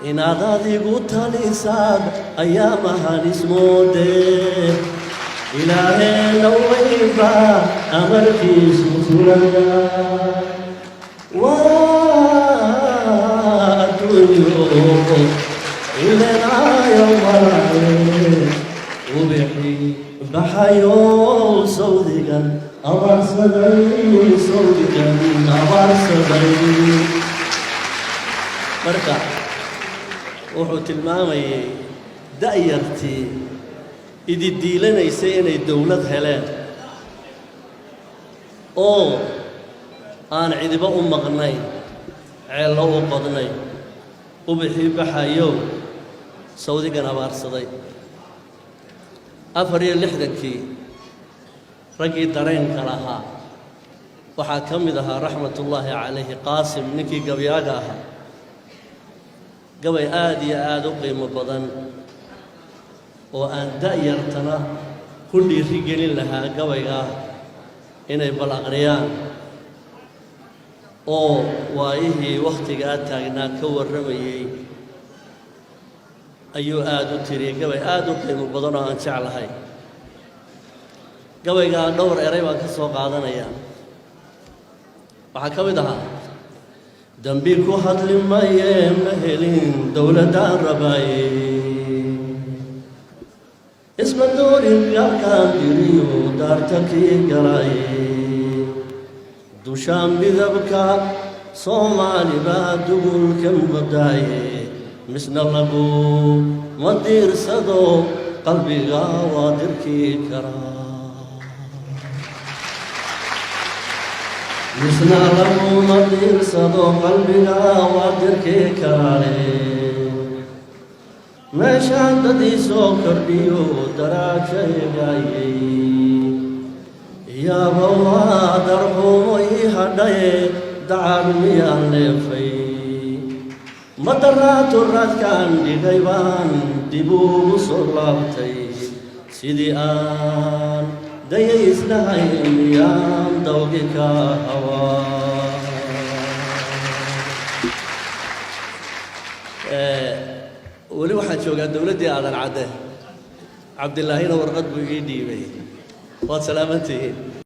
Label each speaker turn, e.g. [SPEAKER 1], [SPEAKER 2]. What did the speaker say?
[SPEAKER 1] Inaad adigu talisaad ayaamahan ismoodee, Ilaaheenna weynba amarkiisu fulaya. Waa adduunyo ilenaayo malaye, ubixi baxayo sawdigan abaarsaday, sawdigan abaarsaday. Marka wuxuu tilmaamayay da'yartii ididiilanaysay inay dowlad heleen oo aan cidiba u maqnayn, ceello u qodnayn. Ubixii baxayow sawdigan abaarsaday. 64-kii raggii dareenka lahaa waxaa ka mid ahaa, raxmatullaahi calayhi, Qaasim, ninkii gabyaaga ahaa. Gabay aad iyo aada u qiimo badan oo aan da'yartana ku dhiiri gelin lahaa gabaygaa inay bal aqriyaan, oo waayihii wakhtigaa taagnaa ka warramayey ayuu aada u tiriyey. Gabay aada u qiimo badan oo aan jeclahay. Gabaygaa dhowr eray baan ka soo qaadanayaa. Waxaa ka mid ahaa: "Dembi ku hadli maye, ma helin dowladdaan rabaaye, isma doorin gaalkaan diriyo daarta kii galaaye, dushaan midabka Soomaali baa dugulka mudaaye, misna lagu ma diirsado qalbiga waa dirkii karaa, misna laguma diirsado qalbiga waa dirkii karaale, meeshaan dad ii soo kordhiyo daraajaygaayey, yaaba waa darxumo ii hadhaye, dacar miyaan leefay, madaraato raadkaan dhigay baan dib ugu soo laabtay, sidii aan dayaysnahay miyaan dawgi ka hawaa." Weli waxaan joogaa dowladdii Aadan Cadde. Cabdilaahina warqad buu ii dhiibay. Waad salaamantihiin.